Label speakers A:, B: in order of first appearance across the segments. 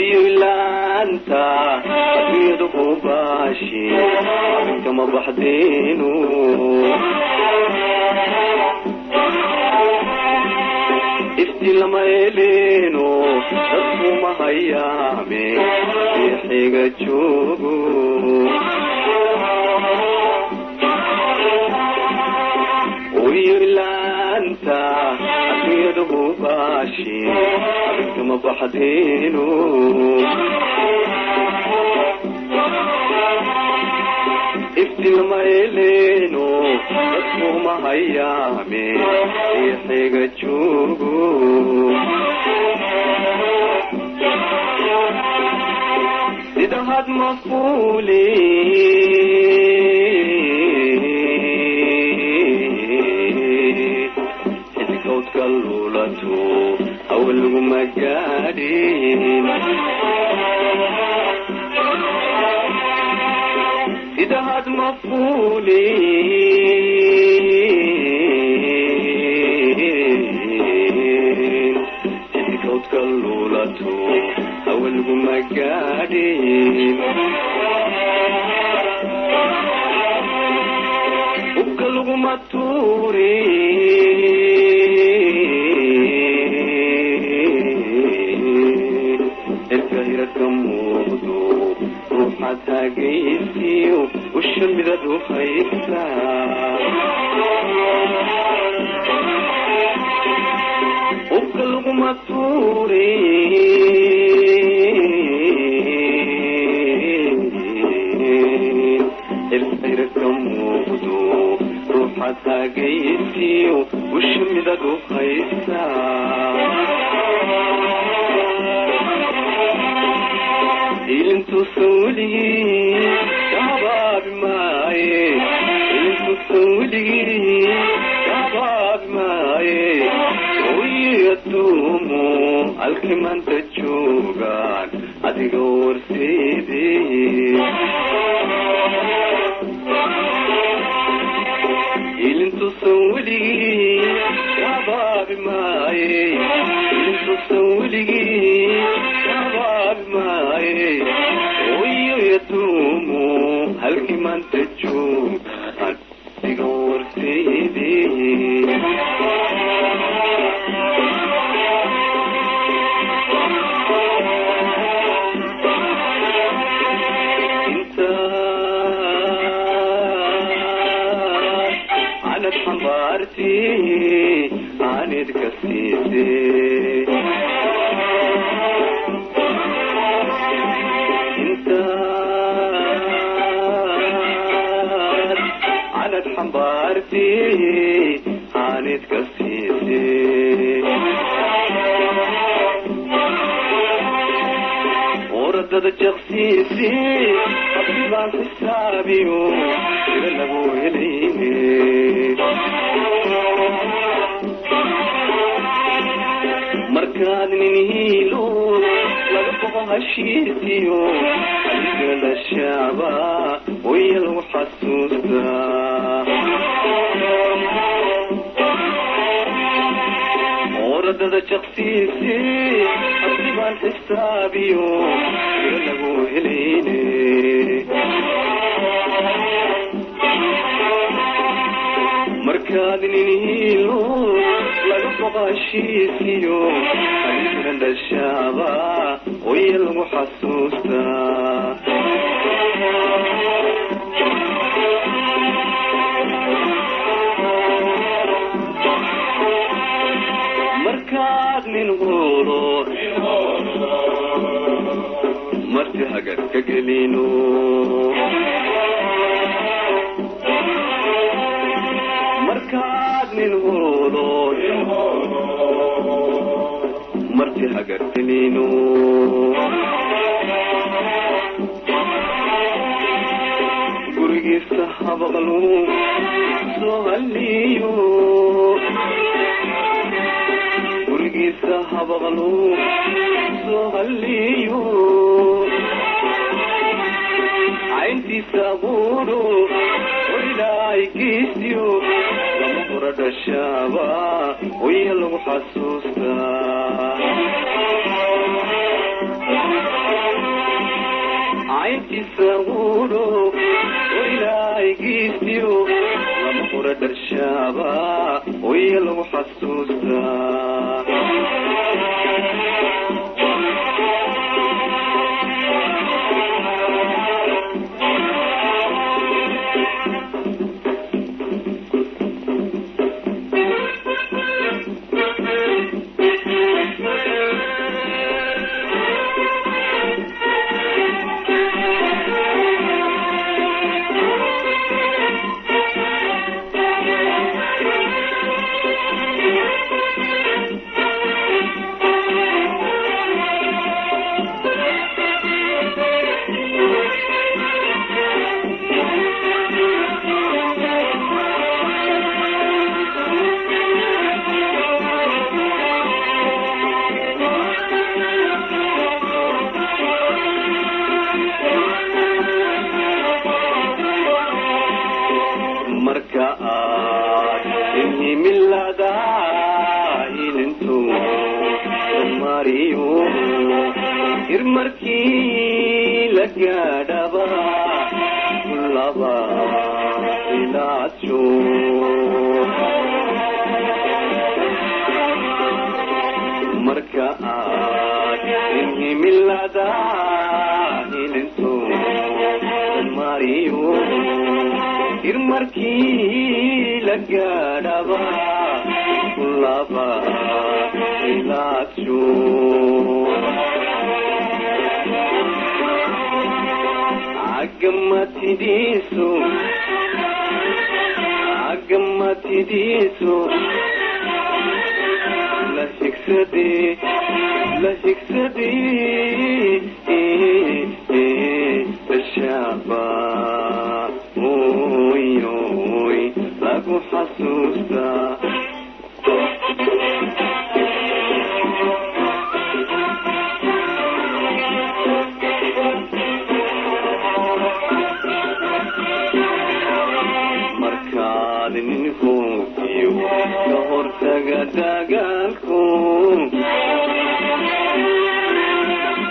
A: Wiilaanta adduunyadu hubaashi kama baxdeenu. Ifti lama eleeno, dadku ma hayaame xiga joogo. Wiilaanta adduunyadu hubaashi kama baxdeenu. Ifti lama eleeno, dadku ma hayaame xiga joogo. Sida had mafuuli xidigowdka luulato awal laguma gaadhin. Sida had mafuuli xidigowdka luulato awal laguma gaadhin. Hubka laguma tuurin, cirka hirarka muuqdo ruuxa taagaysiyo usha midad u haysa. Hubka laguma tuurin, cirka hirarka muuqdo ruuxa taagaysiyo usha midad u haysa. Ilintuusan weligii ka habaabi maaye, ilintuusan weligii ka habaabi maaye. Wiyaduumu halkii maanta joogaan adiga warseedee. Ilintuusan weligii ka habaabi maaye, ilintuusan weligii ka habaabi maaye. Wiyaduumu halkii maanta joogaan adiga warseedee. Intaad anad xambaarti aanid ka siisay, intaad anad xambaarti aanid ka siisay, oradada jaqsiisi abdibaan xisaabiyo ila lagu helayne. Markaad nin hiilo laga boqo hashiisiyo adiga dhashaaba waya lagu xasuustaa. Oradada jaqsiisi abdibaan xisaabiyo ila lagu helayne. Markaad nin hiilo laga boqo hashiisiyo adigana dhashaaba waya lagu xasuustaa. Markaad nin huuro marti hagad ka gelino, markaad nin huuro marti hagad gelino, gurigiisa habaqlu soo halliyo, gurigiisa habaqlu soo halliyo, cayntiisa quudho oilaagiisiyo lama hora dhashaaba waya lagu xasuustaa. Cayntiisa quudho ilaahigiisiyo lama hura dharshaaba oya lagu xasuustaa. Marka aad inhimilada ilintu mariyo hirmarkii la gaadhaba kulaba ilaajo. Marka aad inhimilada ilintu mariyo hirmarkii la gaadhaba kulaba ilaajo. Cagamatidiisu cagamatidiisu la higsadee la higsadee dashaaba oy lagu xasuustaa. Markaad nin hoogiyo ka hortaga dagaalku,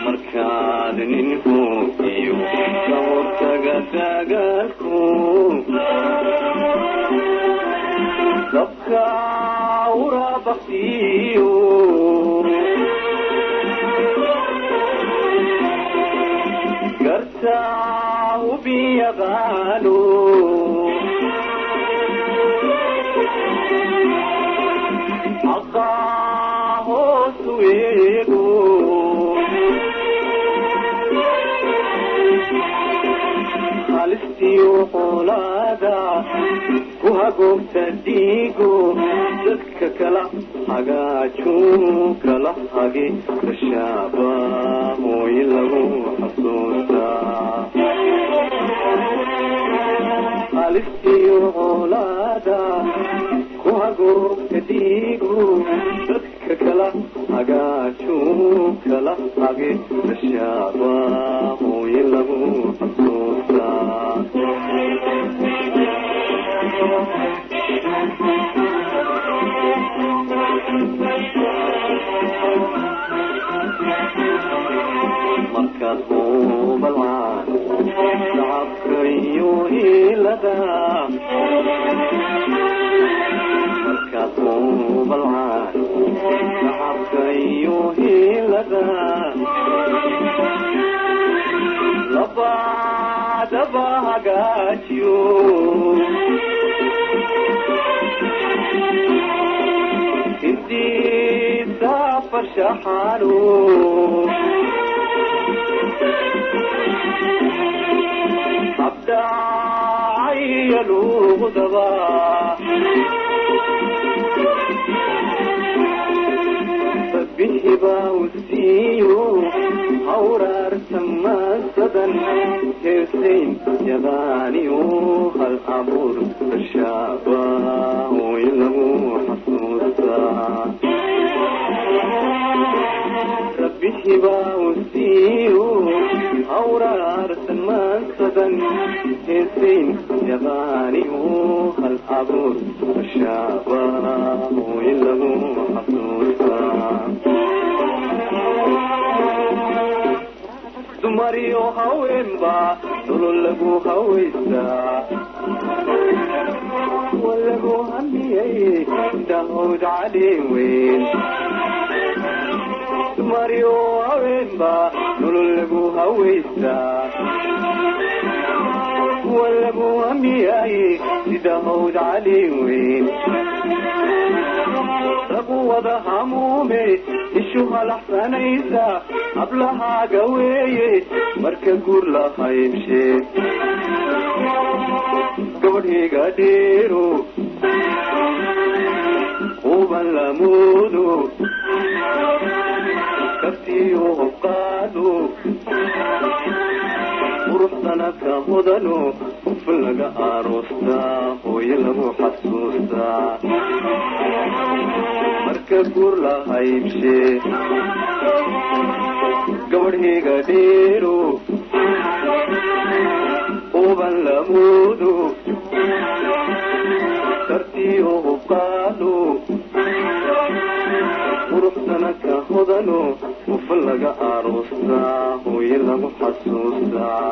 A: markaad nin hoogiyo ka hortaga dagaalku, dabka urabaktiyo garta hubiyaqaano xaqa hoosu eego halistiyo xoolaada ku hagoogta dhiigo dadka kala hagaajo kala hagi dashaaba hooy lagu xasuustaa. Halistiyo xoolaada ku hagoogta dhiigo dadka kala hagaajo kala hagi dashaaba hooy lagu xasuustaa. Markaad hubalcaan shacabka iyo hiilada, markaad hubalcaan shacabka iyo hiilada labadaba hagaajiyo hindiisa farshaxaano abdacaya luuqdaba bixiba usiiyo hawraartamasadan heesayn yaqaaniyo hal abuur dashaaba hooy lagu xasuustaa. Rabbihiba usiiyo hawraartamasadan heesayn yaqaaniyo hal abuur dashaaba hooy lagu xasuustaa. Dumariyo haweenba nolol lagu hawaystaa, walagu hamiyey dahowd cali weyn. Dumariyo haweenba nolol lagu hawaystaa, walagu hamiyay sida hawd cali weyn. Lagu wada hamuume ishu halaxsanaysa hablahaaga weeye marka guur la haybshe. Gabadhayga dheero quban lamuudo kartiyo hobqaado quruxdana ka hodano huf laga aroostaa hooyo lagu xasuustaa marka guur la haybshe. Gabadhayga dheero uban lamuudo kartiyo hubqaado quruxdana ka hodano huf laga aroostaa hooyo lagu xasuustaa.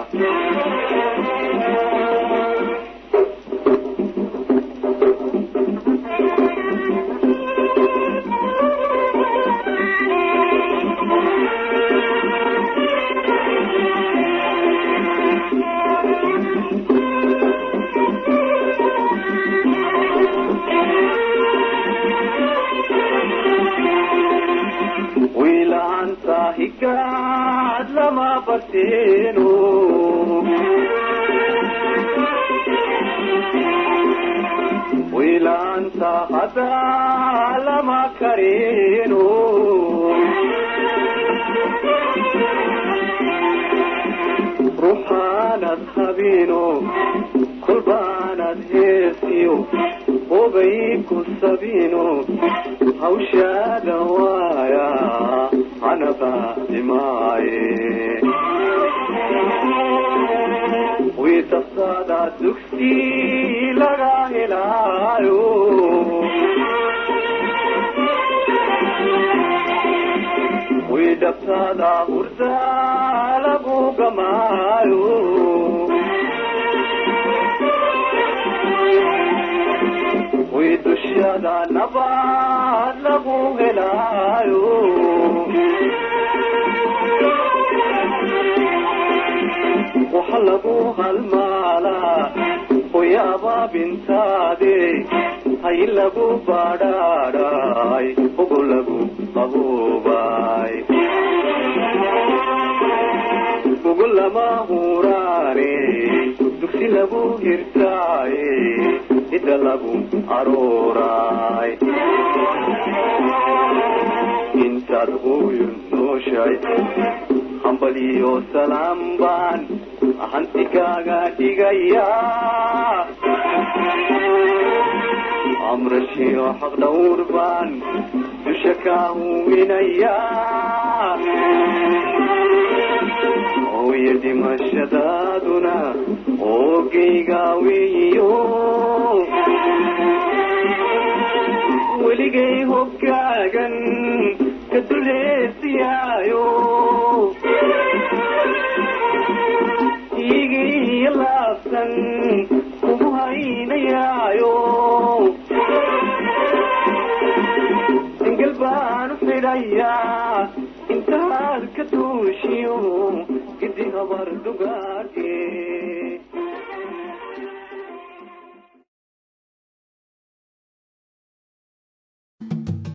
A: Wiilaanta higaad lama barteeno, wiilaanta hadaa lama kareeno. Ruuxaanad habiino kolbaanad heesiyo hobay ku sabiino hawshaada waaya hanaba dhimaaye. Wiitaftaada dugsi laga helaayo, wiidhabtaada hurda lagu gamaayo, widushada nabad lagu helaayo. Waxa lagu halmaalaa hoyaaba bintaade hay lagu badhaadhay ogo lagu qaboobay ugu lama huraane dugsi lagu hirtaaye hidda lagu arooray. Intaad hooyo nooshay hambaliyo salaam baan hanti kaaga dhigayaa, amrashiyo xaq dhowr baan dusha kaa huwinayaa. Hooyo dhimashadaaduna oogayga weeyo, weligay hoggaagan ka dulheesiyaayo igii laabsan kugu haynayaayo. Singal baan u xidhayaa intaad ka duushiyo gidi habar dugaage.